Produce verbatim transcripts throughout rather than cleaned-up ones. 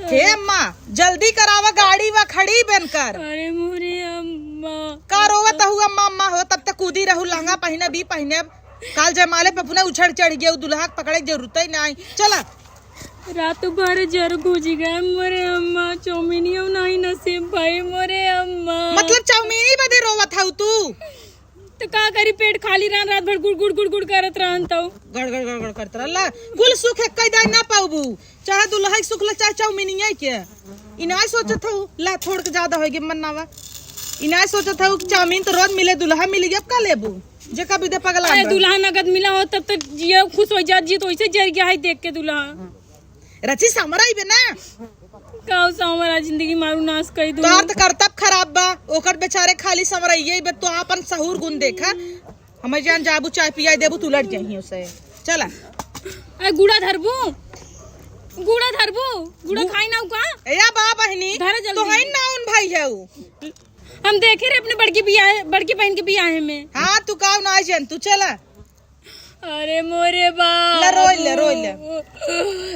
हे अम्मा, जल्दी करावा, गाड़ी वा खड़ी बनकर। अरे मोरे अम्मा। का रोवत हऊ अम्मा, अम्मा हो? तब तक कूदी रहू, लहंगा पहिने भी पहिने। काल जयमाले पे अपने उछड़ चढ़ गया, दुल्हा के पकड़े के जरूरत ही नहीं। चला। रात भर जर गुजी गए मोरे अम्मा, चाउमीनियो नहीं नसीब भाई मोरे अम्मा। मतलब चाउमीनी बदे रोवत हऊ तू? तो का करी, पेट खाली रहन, रात भर गुड़ गुड़ गुड़ गुड़ करत रहन तो। गड़ गड़ गड़ गड़ करत रहला। कुल सुख एक कई दाई ना पाउबू, चाहे दुल्हा के सुख ला, चाहे चाउमीनिया के। इनाय सोचत हऊ, ला थोड़ के ज्यादा होइगे, मन नावा। इनाय सोचत हऊ, चाउमीन तो रोज मिले, दुल्हा मिल गया, अब का लेबू? जे का बिदे पगला अरे बा। दुल्हा नगद मिला हो तब तो जियो खुश हो जात, जी तो वैसे जर गया है देख के दुल्हा। रची समरा ही बे ना। का समरा, जिंदगी मारू नाश कर दूँ। तोहार तो करतब खराब बा, ओकर बेचारे खाली समरा ही बे, तो आपन सहूर गुण देखा। हमें जान जाबू, चाय पियाई देबू, तू लड़ जाही उसे। चला। ए, गुड़ा धरबू, गुड़ा धरबू, गुड़ा गु- खाई ना का? ए, या बा बहिनी, धरा जल्दी। तो है ना उन भाई है उ। हम देखे रहे अपने बड़की बियाह, बड़की बहन के बियाह में। हाँ, तू काव ना जान, तू चला। अरे मोरे बाबू। ले, रोई ले, रोई ले।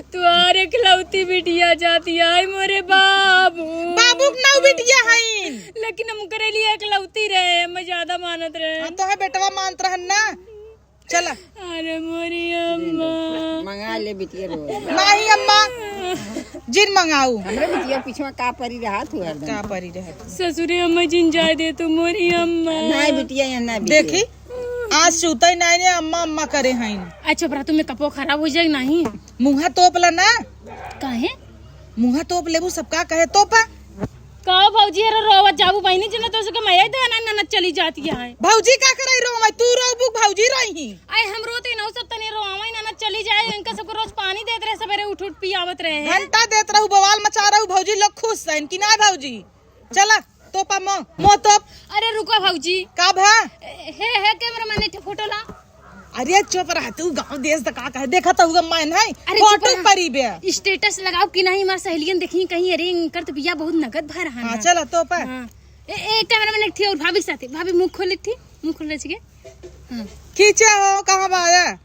तुहार एकलौती बिटिया जाती है, मोरे बाबू। बाबू के नाव बिटिया हईन। लेकिन हम करे लिए एकलौती रहे, हमें ज्यादा मानत रहे। हाँ, तो है बेटवा मानत रहन ना। चला। अरे मोरी अम्मा। मंगा ले बिटिया रो। नहीं अम्मा, जिन मंगाऊ। हमरे बिटिया पीछवा का परी रहा तू हरदम। का परी रहा तू? ससुरे अम्मा जिन जाए दे तू मोरी अम्मा। नहीं बिटिया, यहाँ ना बिटिया। देखी, आज सुतई नहीं ने अम्मा अम्मा करे हईन। अच्छा, बरा तुम्हें कपो खराब हो जाए नहीं? मुँहा तोप ला ना। काहे? मुँहा तोप लेबू, सबका कहे तोपा। का भौजी, अरे रोवत जाबू बहिनी जी, ना तो सके मया दे ना, ननद चली जाती है। भौजी का करे रोवे, तू रोबू, भौजी रोई ही। आई हम रोते ना, सब तनी रोवे, ननद चली जाए, इनका सबको रोज पानी देत रहे, सवेरे उठ उठ पियावत रहे हैं। घंटा देत रहू, बवाल मचा रहू, भौजी लोग खुश हैं कि ना भौजी? चला, तोपा मो, मो तोप। अरे रुको भौजी। का भा? हे, हे कैमरा मैन, एक ठे फोटो ला। अरे चुप रह तू, गाँव देश त का कहे, देखा त हुआ मैं नहीं, अरे चुप फोटो रह। परी बे। स्टेटस लगाओ कि नहीं, हमार सहेलियन देखी कहीं, अरे इनकर तो बिया बहुत नगद भर रहा हाँ, ना। चला तोपा। हाँ। ए, ए, कैमरा मैन एक ठे और भाभी के साथे, भाभी मुँह खोल एक ठे, मुँह खोल रह चुके। हाँ। खींचे हो, कहाँ बा है?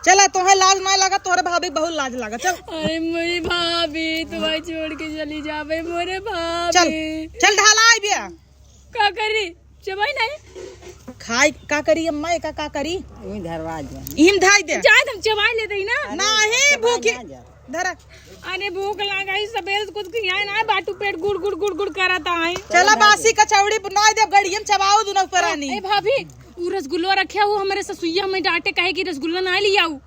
चला, तोहे लाज ना लगा, तोहरे भाभी बहुत लाज लगा। चल। अरे मेरी भाभी, तुम्हारी छोड़ के चली जावे मोरे भाभी। चल, चल ढाला आई बिया। का करी? चबाई नहीं। खाई का करी अम्मा, एका का करी? वही धरवा दे। इम धाई दे। जाए तुम चबाई ले दई ना। नहीं, चबाई भूखी। ना जा। धरा। अरे भूख लागा ही, सबेरे से कुछ खियाए ना, बाटू पेट गुड़ गुड़ गुड़ गुड़ करत आई। चला बासी कचौड़ी बनाई दे, गड़ियम चबाओ दुनो परानी। ए भाभी, उ रसगुल्ला रखे हो, हमरे ससुइया हमें डांटे, कहे कि रसगुल्ला ना ले आओ।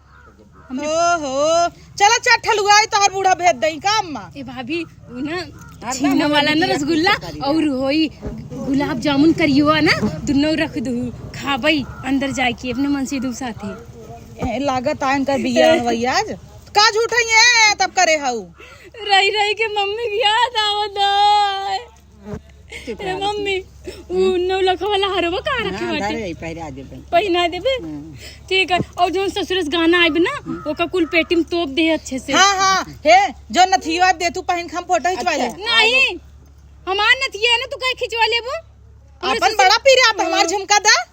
ओहो, चला चार ठलुआई तोहर बूढ़ा भेज दई का अम्मा? ए भाभी, उ ना हरदम छीना वाला ना रसगुल्ला और होई गुलाब जामुन करियो ना, दुनो रख दू, खाबई अंदर जाके अपने मन से दू साथे। ए, लागत आन कर बिया होई आज। का झूठ है ये तब करे हऊ? रही रही के मम्मी की याद आवत है। चुप ए रह, मम्मी, उ नौ लाख वाला हरवा कहाँ रखे हाँ, बाटे? धरे, पहिरा देबे। पहिना देबे? हाँ। ठीक है, और जौन ससुरे से गहना आइब ना, ओका कुल पेटी में तोप दे अच्छे से। हाँ, हाँ, हे, जो नथिया दे तू पहिन के हम फोटो खिंचवा ले। अच्छा, नहीं, हमार नथिया है ना, तू काहे खिंचवा लेबू? हमरे अपन ससुर बड़ा पीरे आप हमार हाँ। झुमका दा।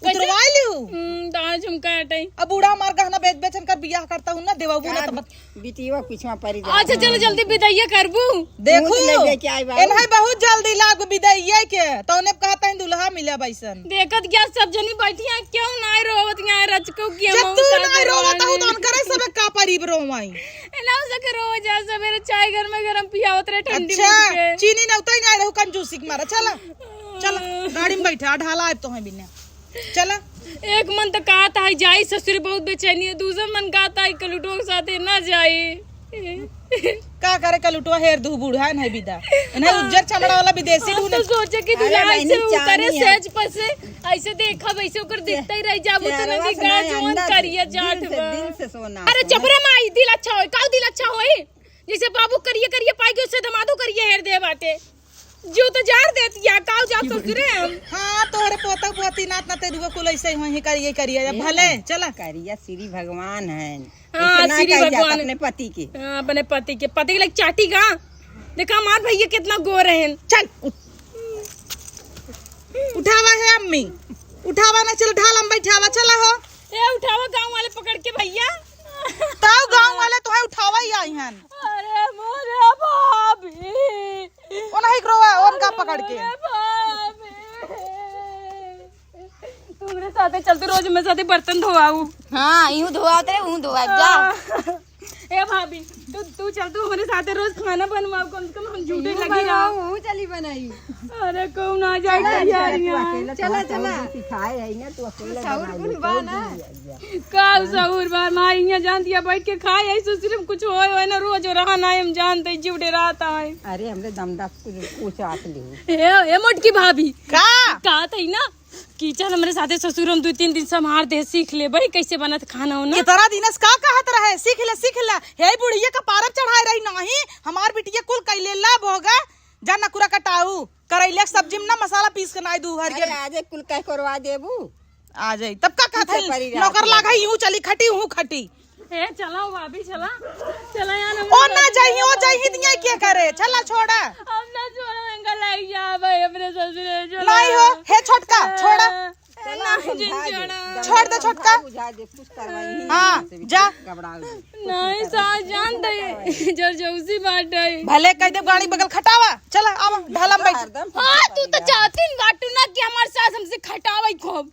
कैसे? उतरवाई लिहू। हम्म, दाँय झुमका हटाई। अब बूढ़ा हमार गहना बेच बेच कर बियाह करता हूँ ना, देवाबू ना का तो बत- बिटिया पीछवा परी जा। अच्छा, चलो जल्दी बिदाइया करबू। देखू, मुँह लेके आई बाबू। एनहे बहुत जल्दी लाग बिदाइया के, तौने कहता है दुल्हा मिले बैसन। देखत क्या सब जनी बैठी हैं, क्यों ना रोवत यहाँ रचको की जब हम तू उनका ना रोवत हूँ तो उनकरे सब का परीब रोवाई। ए ना सके रोवा जा सवेरे चाय घर में गरम पियावत रहे ठंडी अच्छा, मूड के। चीनी ना उताई ना रहू कंजूसी के मारा, चला। चला, गाड़ी में बैठा, ढाला आइब तोहे बिना। चला। एक मन तो कहत है जाई ससुर, बहुत बेचैनी है, दूसर मन कहत है कलुटो के साथे ना जाई। का करे कलुटवा हेर दू बूढ़ा है बिदा। इन्हें उज्जर चमड़ा वाला विदेशी हम ढूंढे। तो सोचे कि अरे दुल्हन बहनी, से उतरे चांदी है। सेज पर से ऐसे देखा वैसे ओकर दिखते ही रह जाबू तो चेहरवा नदी से गाय नहीं, जवन अंदर से, करिया जात दिल से, बा। दिल से सोना अरे सोना। चपरा माई दिल अच्छा होई, काऊ दिल अच्छा होई? जैसे बाबू करिए करिए पाई के उससे दमादो करिए हेर दे बाटे। जो तो जार देती है, काऊ जा ससुरे हम। हाँ, तोहरे पोता पोती नात नाते रुआ कुल ऐसे ही होई करिए करिए, अब भले, चला। करिया श्री भगवान है। हाँ, ऐसे ना श्री कही जात भगवान। अपने पति के। हाँ, अपने पति के, पति के लायक चाटी का। देखा हमार भैया कितना गोर है। चल, उठ। उठावा है अम्मी, उठावा ना, चल ढाल हम बैठावा, चला हो। ए, उठावा गाँव वाले पकड़ के भैया। ताऊ गाँव वाले तोहे उठावा ही आई हन। अरे मोरे बाप। रोवा, ओनका पकड़ के। अरे बाप रे। तू हमरे साथे चलते रोज हमरे साथे बर्तन धोवाऊ। हाँ, यूं धोवावत रहे, ऊं धोवाई जा। ए भाभी, तू, तू चल, तू हमरे साथे रोज खाना बनवाऊ, कम से कम हम झूठे यूं लगी बनाऊ, रहा। ऊं चली बनाई। अरे कौन आ जाए चला, यार चला, यहाँ। चला, चला। सिखाए है ना, तू अकेले सौर बना गुण ले, बा कोई ना। भी नहीं आइया। का सौर बा, माँ यहाँ जानती है, बैठ के खाए, ऐसे सिर्फ कुछ होए, होए ना, रोज रहा ना, हम जानते, जीव डेरात आए। अरे, हमरे दमदा कुछ, कुछ आत ले। ए, ए मोटकी भाभी। का? का तई ना, किचन हमरे साथे ससुर हम दू तीन दिन से हमार देह सीख ले, बड़ी कैसे बनत खाना हो ना। इतना दिन से का कहत रहे, सीख ले, सीख ले। हे बुढ़िया का पारब चढ़ाए रही नहीं, हमार बिटिया कुल कैले ला भोगा, जा नकुरा कटाऊ। करैले के सब्जी में ना मसाला पीस के नाई दू हरियर। अरे, आजे कुल कह करवा देबू। आ जाई। तब का कहत पीछे है? पड़ी रहती नौकर है। लाग है, यूं चली खटी, हूं खटी। ए, चला, भाभी, चला। चला यार, हम ओ ना जाइही, ओ जाइही, दिया के करे? चला, छोड़ा। हम ना छोड़ो, इनका लाई जा भाई, अपने ससुरे, चला। नहीं हो, हे छोटका, छोड़ा। ए, चला, नहीं, हम जिन भाग छोड़ा। जाए। छोड़ दे, छोटका। बुझा दे, कुछ करवाई ही हाँ, नहीं, जा। घबराओ जी। नहीं, सास जान दे, जरजौसी बाटे। भले कह दे, गाड़ी बगल खटावा। चला, आवा, ढाला में बैठ। हरदम हाँ, तू तो चाहती न बाटू ना कि हमार सास हमसे खटावे खूब।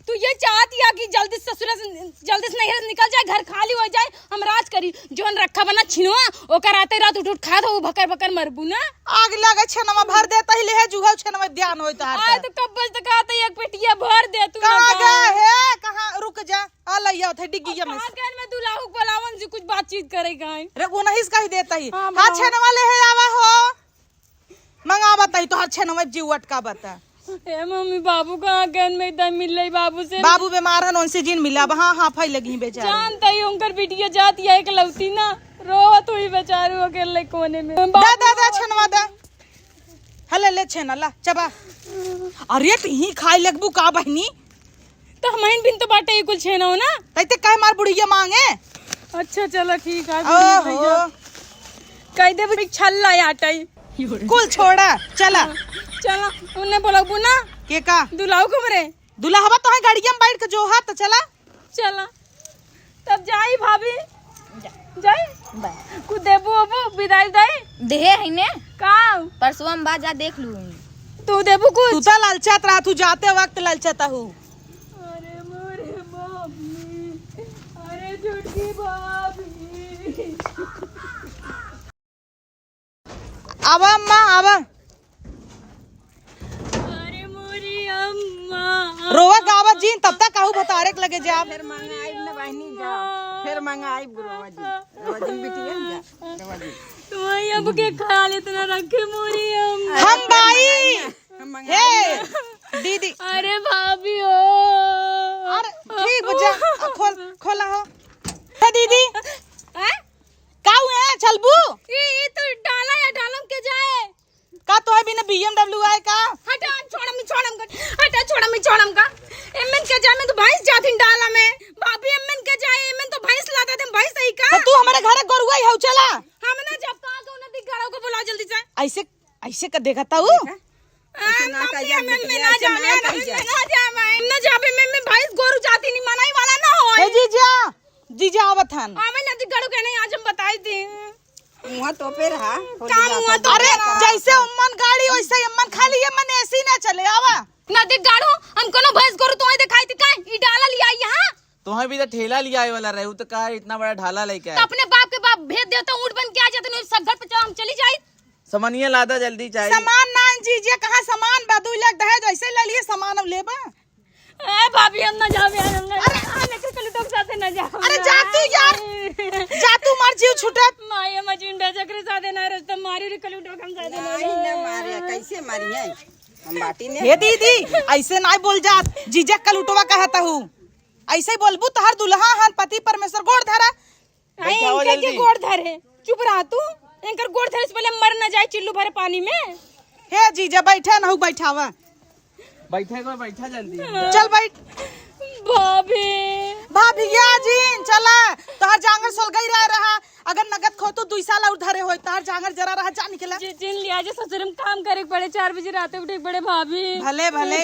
तू ये चाहती है कि जल्दी ससुरा से, जल्दी से नैहर से निकल जाए, घर खाली हो जाए, हम राज करी। जोन रखा बना छिनवा, ओकर राते रात उठ उठ खात हो, भकर भकर मरबू ना। आग लगे छेनवा भर देता ही ले है, जुहाऊ छेनवा ध्यान होई तोहार आए त। तो कब बज तक आते एक पेटिया भर दे तू कहाँ ना गए है? कहाँ? रुक जा, आ लइया थे डिग्गिया में कहाँ से। गए मैं दुलाहू के बुलावन जी कुछ बातचीत करे गए। रे, वो नहीं से कही देता ही। हाँ, हाँ, बुलाओ। छेनवा ले है आवा हो। मंगावत ही तोहर छेनवा जीव अटकावत। ए मम्मी, बाबू कहाँ गए? मैं इधर मिल रही बाबू से। बाबू बीमार हन, उनसे जिन मिला। अब हाँ, हाँ, फैल लगी बेचारे। जानता ही उनकर बिटिया जाती है एकलौती ना, रोवत हुई बेचारू अकेले कोने में। दा, दा, दा, छेनवा दा। हले, ले छेना, ला, चबा। अरे, तिही खाए लगबू का बहनी? तो हमहिन बिन तो बाटे ई कुल छेना हो ना। तैते काहे मार बुढ़िया मांगे? अच्छा, चला ठीक है, ओहो। भैया। कह दे, छल्ला आटा ही। कुल छोड़ा, चला। हाँ, चला, उन्हें बोलबू ना। के का? दुलाऊ को मरे। दुलाहवा तो है गाड़िया में बैठ के जो हाथ तो चला। चला। तब जाई भाभी। जा। जाई? बाय। कुछ देबू ओबू, विदाई उदाई? देहे है ने? का? परसों हम बा जा देख लू। तू देबू कुछ? तू तो ललचत रहा, तू जाते वक्त ललचत हूँ। अरे मोरे मम्मी, अरे छोटकी भाभी। आवा अम्मा, आवा। अरे मोरी अम्मा। रोवा गावा जीन, तब तक कहू भतारे के लगे जाब। फिर मंगाइब न बहिनी जा, फिर मंगाइब रोवा जी, रोवा जी बिटिया जा, रोवा जी। तुम्हारी अब के ख्याल इतना रखे मोरी अम्मा। हम बाई। हम मंगाइब हे ना। दीदी। अरे भाभी हो। अरे ठीक बा, जा, खोल, खोला हो। हे दीदी। हैं? का हुए, चलबू? ई, ई तो डाला या डालम के जाए। का तोहे बिना B M W आए का? हटा, छोड़म, छोड़म का। हटा, छोड़म, छोड़म का। एमन के जाए में तो भैंस जातिन डाला में। भाभी एमन के जाए, एमन तो भैंस लादा दे, भैंस सही का? तो तू हमारे घरे गोरुआ ही हौ, चला। हम ना जब कहा के उन्हें दिख गड़ो को बुलाओ जल्दी से। ऐसे, ऐसे का देखा था वो? देखा? ऐसे ना कहिया, बिटिया, ऐसे ना कहिया। ना जाबे, मैं, मैं भैंस गोरू जाति नहीं मनाई वाला ना हो। हे जीजा, जीजा आवत हन। आवे ना दिख गड़ो के नहीं, आज हम बताई दी। मुँह तो पे रहा, का मुँह तो अरे, पे रहा। जैसे उम्मन गाड़ी, वैसे अम्मन खाली, अम्मन AC ना चले, आवा। ना दिख गाड़ू, हम कोनो भैंस गोरू तोहे दिखाई थी का? ई डाला लिया यहाँ। तोहे भी तो ठेला लिया आए वाला रहे, उ तो कहा इतना बड़ा ढाला लेके आए। तो अपने बाप के बाप भेज देता, ऊँट बन के आ जाते, नहीं सब घर पे चला, हम चली जाई। समनिया लादा जल्दी चाही। सामान ना जीजिया, कहाँ सामान बा? दुई लाख दहेज ऐसे ले लिए, सामान अब लेबा? ए भाभी, हम ना जाबे यार, हम ना अरे! जाबे। आ, लेके कलूटो के साथे ना जाबे। अरे जा तू यार, जा तू, मार जीव छूटे। माई, हम अजीम बेचकरे साथे ना रस्ता मारी रे कलूटो के हम साथे ना नहीं, ना मारे, कैसे मारी है? हम बाटी ने। हे दीदी, ऐसे ना बोल जात, जीजा कलूटवा कहता हूँ। ऐसे ही बोलबू, तोहर दुल्हा हन, पति परमेश्वर, गोड़ धरा। आई बैठावा इनके के जल्दी। गोड़ धरे। चुप रहा तू। इनकर गोड़ धरे से पहले मर ना जाए चिल्लू भरे पानी में। हे जीजा, बैठे ना हो, बैठावा। बैठे को बैठा जल्दी। चल बैठ। भाभी। भाभिया जी, चला। तोहर जांगर सोलगई रह रहा। अगर नगद खो तो दुई साल और धरे होई, तार जांगर जरा रहा, जा निकला। जि-, जिन लिया जे ससुर में काम करे के पड़े, चार बजे रात उठे के पड़े भाभी। भले, भले।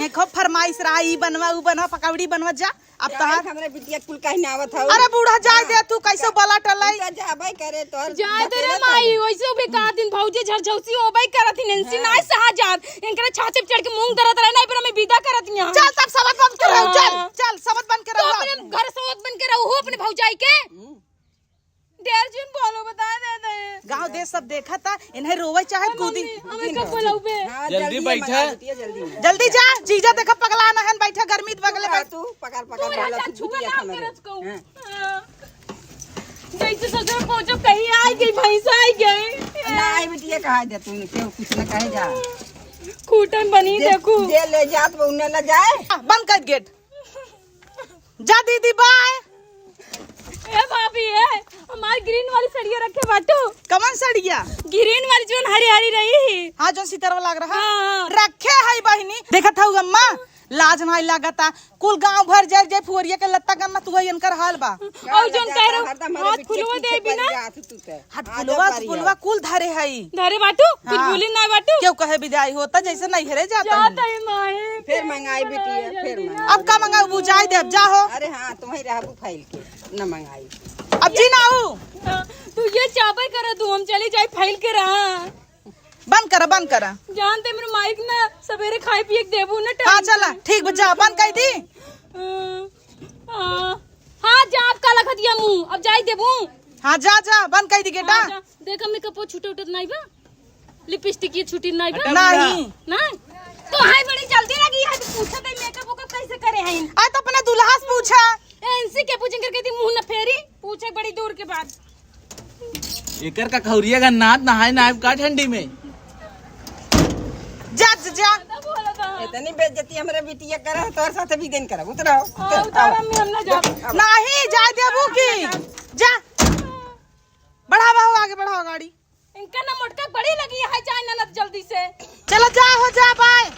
ये खूब फरमाइश रहा, ई बनवा, ऊ बनवा, पकौड़ी बनवा, जा। अब जाए तहार हमरे बिटिया कुल कहीं ना आवत हौ। अरे बूढ़ा जाए हाँ। दे तू, कैसे बला टलाई? तू तो जाबे करे तोर जाए दे रे बतेरे माई, तनी। वैसे भी का दिन भौजी झरझौसी होबे करत ही, इनसी हाँ। नाय सहा जात। इनकरे छाती पे चढ़ के मूंग दरत रहे, नहीं पर हमें विदा करत यहाँ। चल तब सबत बंद कर रहो, चल, हाँ। चल सबत बंद कर तो रहो। अपने घर सबत बंद के रहो, अपने भौजाई के। हम्म। ढेर जिन बोलो, बता दे दे। गाँव देश सब देखा था, इन्हें रोवे चाहे कूदी। मम्मी, हमें कब बोलाऊ बे? हाँ, जल्दी जल्दी बैठा। मंगा बिटिया, जल्दी मंगा। जल्दी जा, जीजा देखा पगला ना हन, बैठा गर्मी त बगले हाँ, बैठ। तू पकड़, पकड़ तू बोला, राजा तू छुआ बिटिया ना खा ले। करत कहूँ। हाँ। हाँ। जैसे ससुर पहुँचो, कहीं आई गई, भैंस आई गई। ना आई बिटिया, कहा दे तू, क्यों कुछ न कहे जा। खूटन बनी जे, देखू। जे ले जात वो उन्हें न जाए। आ, बंद कर गेट। जा दीदी, बाय। ए भाभी, ए, हमार ग्रीन वाली सड़िया रखे बाटू। कवन सड़िया? ग्रीन वाली जोन हरी हरी रही। हाँ, जोन सितरवा लाग रहा। हाँ, हाँ। रखे है बहिनी। देखत हऊ अम्मा, लाज नाई लागता। कुल गांव भर जर जय फुहरिया के लत्ता गम्मा तू है इनकर हाल बा। और जोन कह रहे हरदम हमारे हाथ बिटिया खुलवा पीछे दे बिना। पड़ी रहत तू ते। हाथ आजा फुलवा, पारी फुलवा आओ। कुल धरे हई। धरे बाटू? कुछ हाँ। बोली ना बाटू? क्यों कहे विदाई होता जैसे नहीं हरे जाता जाता हूँ। है माई। फिर मंगाई बिटिया, फिर मंगाई। अब का मंगाऊ बुझाई दे, अब जा हो। अरे हाँ, तुम्हें रहबू फाइल के, न मंगाई। अब जी ना आऊ। हाँ, तू ये चाबे कर तू, हम चली जाई फाइल के रहा। बंद करा, बंद करा। जानते मेरे माइक ना सवेरे खाए पिए के देबू ना हाँ, टाइम चला, से। ठीक बा, जा, बंद कर दी। हाँ, हाँ, जा, अब का लखत या मुंह, अब जाई देबू। हाँ, जा, जा, बंद कर दी गेटा। हाँ, जा। देखा मेकअप छूटे उठत नहीं बा, लिपस्टिक ये छूटी नहीं बा। हटा नहीं। नहीं। तो हाय बड़ी जल्दी लगी है, तो पूछा दे मेकअप ओकअप कैसे करे हैं? आ तो अपने दुल्हा से पूछा। एनसी के पूछें करके थी मुंह न फेरी, पूछे बड़ी दूर के बाद। एकर का खौरिया का नात नहाए ना आइब का ठंडी में? जा, जा, जा। इतनी बेइज्जती हमरे बिटिया करा, तोर साथ भी दिन करा। उतरो, हाँ, उतर, उतारा आओ। में हम ना जाब। नहीं, जाए देबू की। जा। बढ़ावा हो, आगे बढ़ावा गाड़ी। इनका ना मोटका बड़ी लगी है, जाए ननद जल्दी से। चलो जा हो जा, बाय।